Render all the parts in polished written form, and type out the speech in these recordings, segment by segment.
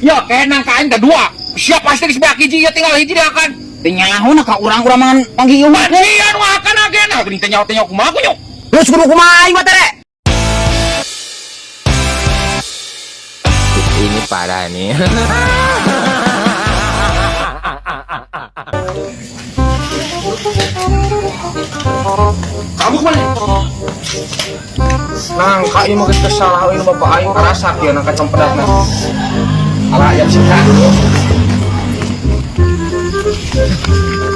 Ya kayak nangka aing teh dua. Siap pasti geus beak hiji ya tinggal hiji dia kan. Teu nyaho na ka urang-urang mangan panggih ieu mah. Pan sia nu akan agen nah geuning teh nyaho teh nyaho kumaha kunyuk. Terus kudu kumaha aing mah tere? Ini parah nih. Kamu kemana? Nangka ieu mah geus salah euy bapak aing karasak ieu nangka cempedakna. Ala ayam sih kan.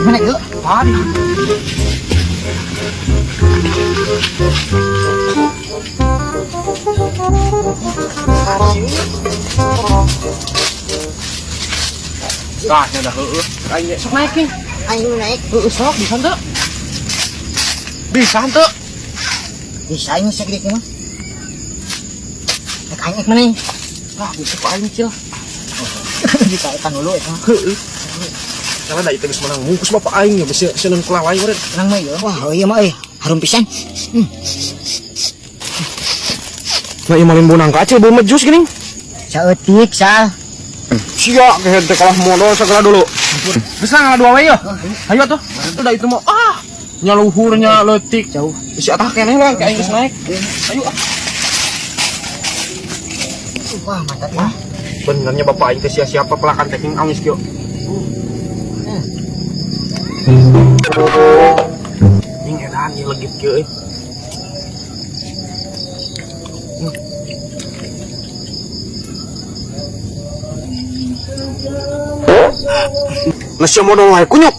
Mana ieu? Tadi. Tah, nya dah heueuh. Aing ge sok naik nih. Aing nu naik. Heueuh sok bisa henteu? Bisa henteu? Bisa aing segede mah. Naik aing ek mana? Tah, bisa ku aing cil. Ditaekan dulu eta. Heueuh. Karena da itu geus menang mungkus bapak aing ya besi seneng kelawai meureun. Tenang mah ieu. Wah, ieu mah euy, harum pisan. Nah, ieu malin bonang kacil beuh mejus geuning. Saeutik sal. Sia kehed teh kalah modal segala dulu. Geus lah ngalah dua we yeuh. Hayu atuh. Udah itu mah ah nyaluhurnya leutik Jauh. Bisi atah keneh lah kayak aing geus naik. Ayo ah. Wah, mantap ya. Benernya bapak aing teh sia-sia pepelakan teh king amis kieu. Ning edan ieu legit kieu euy. Nah, sia modal wae kunyuk.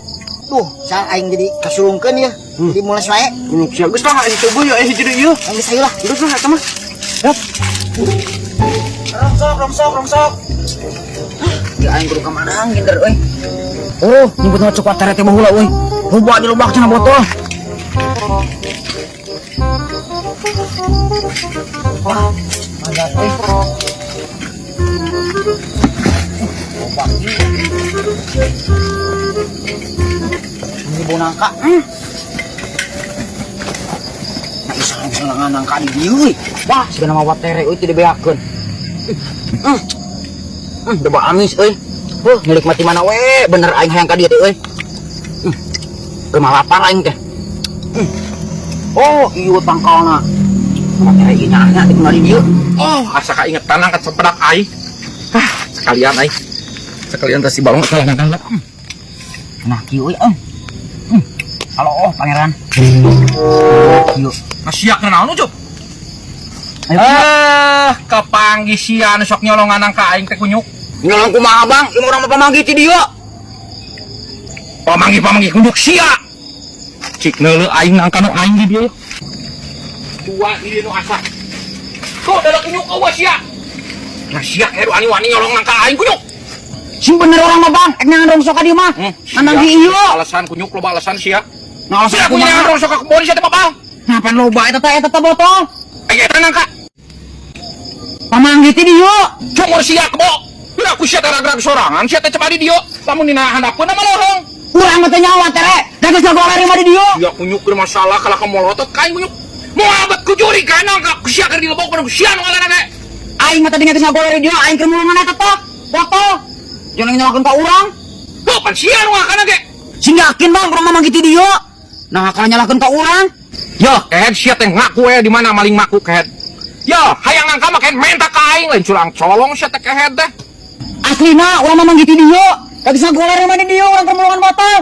Duh, sal aing jadi kasurungkeun ya. Jadi mules wae. Kunyuk sia geus lah aing coba ya hiji deui ieu. Aing geus ayo lah. Geus lah eta mah. Yap. Rongsok, rongsok, rongsok. Ya aing kudu ka mana nginder euy. Oh, nyebut ngocok watere teh baheula euy. Loba di lobak cenah botol. Wah, mantap euy. Loba ieu. Ini bau nangka. Nah, isang bisa nangka di dieu euy. Wah, sigana mah watere euy teu dibeakeun. Udah amis euy. Huh, milik mati mana we, bener aing hayang ka dieu teh euy. Keur lapar aing teh. Oh, ieu tangkalna. Watere ieu nyaahna di di dieu. Oh, asa kaingetan angkat cempedak aing. Ah, sekalian aing. Sekalian teh si balong kalah nangkal. Nah, kieu euy. Halo, oh, pangeran. Kieu. Nah, siak naon Ucup? Ayo, Eh, kepanggih sia nu sok nyolongan nangka aing teh kunyuk. Nyolong kumaha, Bang? Ieu urang mah pamanggih ti dieu. Pamanggih-pamanggih kunyuk sia. Cik neuleuh aing nangka nu aing di dieu. Dua di dieu nu asa. Tuh da kunyuk eueuh sia. Nah sia heru ani-wani nyolong nangka aing kunyuk. Sing bener urang mah, Bang. Ek nyangan rongsok ka dieu mah. Mananggi ieu. Alasan kunyuk loba alasan sia. Nah, alasan Sia kunyuk kumaha? rongsok ka kebon sia teh babal. Nah, pan loba eta teh eta teh botol. Aing eta nangka. Pamanggih ti dieu. Cumur sia kebo. Udah aku sia teh rag-rag sorangan sia teh cepat di dieu. Lamun dina handapeun mah lohong. Urang mah teh nyawa tere. Da geus ngagoler mah di dieu. Sia kunyuk keur masalah kalah ka molotot ka aing kunyuk. Moal bet ku juri ka nangka ku sia keur dilebok ku sia nu ngalana ge. Aing mah tadi geus ngagoler di dieu, aing keur mulungan eta teh. Botol. Jangan nyalakeun ka urang. Tuh pan sia nu ngakana ge. Sing yakin Bang, urang mah manggih ti dieu. Nah, kalau nyalakeun ka urang. Yo, kehed sia teh ngaku we di mana maling maku kehed. Yo, hayang nangka mah kehed menta ka aing lain curang colong sia teh kehed teh. Aslina urang mah manggih ti dieu. Da geus ngagoler mah di dieu urang keur mulungan botol.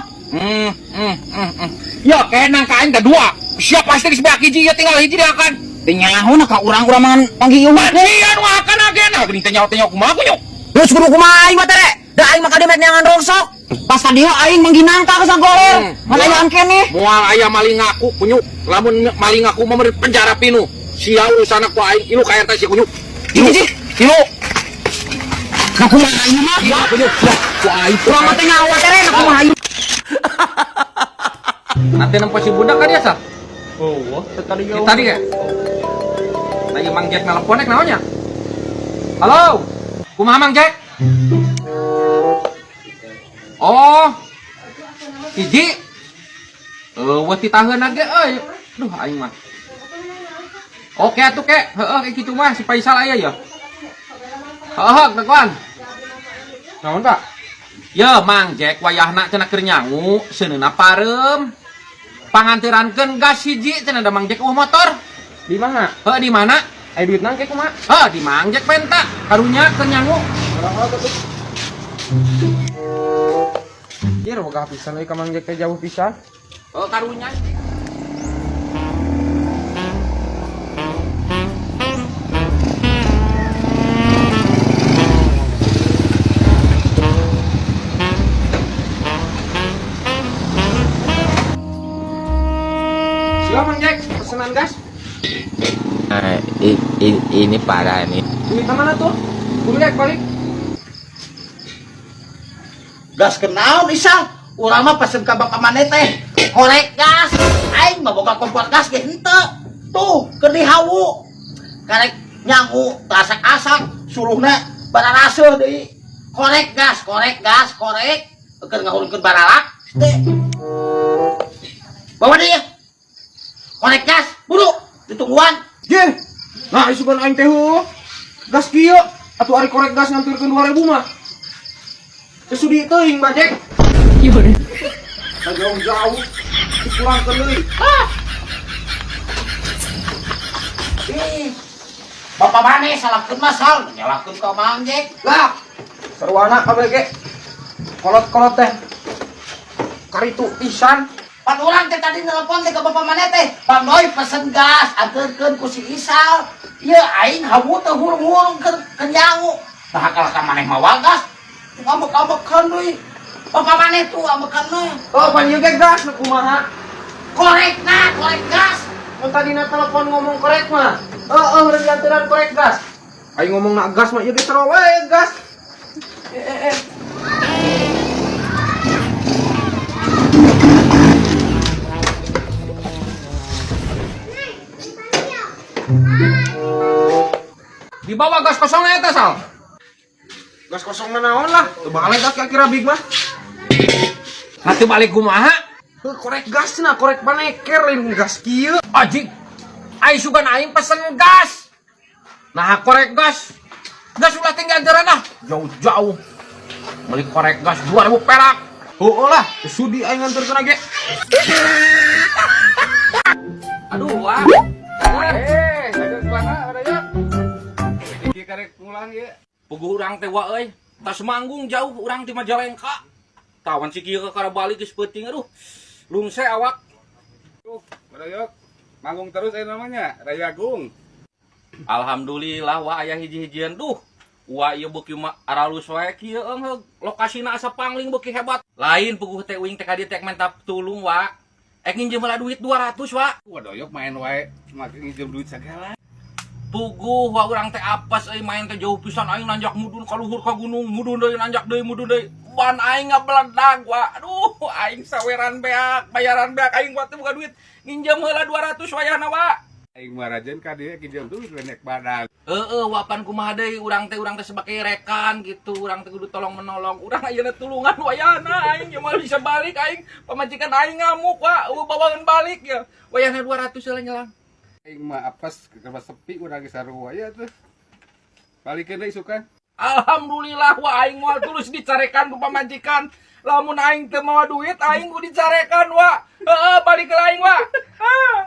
Yo, kehed nangka aing teh dua. Sia pasti geus beak hiji ya tinggal hiji dia kan. Teu nyaho na ka urang urang mangan panggih ieu mah. Pan sia nu ngakana ge nah geuning teh nyaho teh nyaho kumaha kunyuk. Terus kudu kumaha aing mah tere? Da aing mah ka dieu mek neangan rongsok. Pas ka dieu aing manggih nangka geus ngagoler. Mana ayaan keneh. Moal aya maling ngaku kunyuk. Lamun maling ngaku mah meureun penjara pinuh. Sia urusanna ku aing ilu ka RT sia kunyuk. Hiji. Ilu. Nah kumaha ieu mah? Ilu kunyuk. Wah, ku aing. Urang mah teh nyawa tere, nah kumaha ieu? Nanti nempo si budak kan dia sah? Oh, wah, tadi Di tadi ya? Nah, ieu Mang Jack nelpon nek naonnya? Halo. Kumaha Mang Jack? Oh. Hiji. Eueuh titaheun ge euy. Duh aing mah. Oke atuh ke, heeh kayak kitu mah si Faisal aya ya. Oh, kawan. Naon, Pak? Ye, Mang Jack wayahna cenah keur nyangu, seuneuna pareum. Panganterankeun gas hiji cenah da Mang Jack euweuh motor. Di mana? Heuh, di mana? Aya duit nangke kumaha? Heuh, di Mang Jack penta. Karunya keur nyangu. Ieu boga pisan euy ka Mang Jack teh jauh pisan. Oh, karunya. Siapa Mang Jack? Pesenan gas. Nah, ini parah nih. Duit mana tuh? Kudu rek balik. Gas kenaon Isal? Urang mah pesen ka bapak maneh teh. Korek gas. Aing mah boga kompor gas ge henteu. Tuh, keur dihawu. Karek nyangu asak-asak suluhna bararaseuh deui. Korek gas, korek gas, korek. Keur ngahurungkeun baralak teh. Bawa deui ya. Korek gas, buru ditungguan. Ye. Nah, isukan aing teh heuh. Gas kieu atuh ari korek gas nganturkeun 2000 mah. Teu sudi teuing, Bang Jack. Jauh-jauh dikurangkeun deui. Ih. Bapak maneh salahkeun mah sal, nyalahkeun ka Mang Jack. Lah, sarwana kabeh ge. Kolot-kolot teh. Karitu pisan. Pan urang teh tadi nelpon teh ke bapak maneh teh. Bang Doi pesen gas, anterkeun ku si Isal. Ieu aing hawu teh hurung-hurung keur keur nyangu. Nah kalah ka maneh mawa gas. Ambek-ambekan deui. Bapak maneh tuh ambekan mah. Oh, pan ieu ge gas nu kumaha? Korek nah, korek gas. Mun tadina telepon ngomong korek mah. Heeh, udah dianteran korek gas. Aing ngomong nak gas mah ieu ge sarua wae gas. Eh. Dibawa gas kosongna eta, Sal. Gas kosong mah naon lah. Teu balik gas kira big mah. Nah, teu balik kumaha? Heuh, korek gas na, korek paneker lain gas kieu. Anjing. Ai sugan aing pesen gas. Nah, korek gas. Gas ulah tinggal anteran ah. Jauh-jauh. Beli korek gas 2000 perak. Heueuh lah, teu sudi aing nganturkeun ge. Aduh, wah. Eh, ada mana ada ya? Iki karek pulang ya. Puguh urang teh wa euy. Tas manggung jauh urang ti Majalengka. Tawan si kieu kakara balik geus peuting aduh. Lungse awak. Tuh, Barayok. Manggung terus namanya, Raya Agung. Alhamdulillah wa aya hiji-hijian duh. Wa ieu beuki mah aralus wae kieu eung lokasina asa pangling beuki hebat. Lain puguh teh uing teh ka dieu teh menta tulung wa. Ek nginjem heula duit 200 wa. Wah, doyok main wae, make nginjem duit segala. Puguh wa urang teh apes euy main teh jauh pisan aing nanjak mudun ka luhur ka gunung, mudun deui nanjak deui mudun deui. Ban aing ngabeledag wa. Aduh, aing saweran beak, bayaran beak aing wa teu boga duit. Nginjem heula 200 wayahna wa. Aing mah rajen ka dieu nginjem duit lenek badan. Heeh, wapan kumaha deui urang teh sebagai rekan gitu, urang teh kudu tolong menolong. Urang ayeuna tulungan wayahna aing moal bisa balik aing, pamajikan aing ngamuk wa, eueuh bawaeun balik ya. Wayahna 200 heula nyelang. Aing mah apes ke sepi urang geus sarua ya tuh. Balikeun deui isukan. Alhamdulillah wa aing moal tulus dicarekan ku pamajikan. Lamun aing teu mawa duit aing kudu dicarekan wa. Heeh, balik ke aing wa. Ah.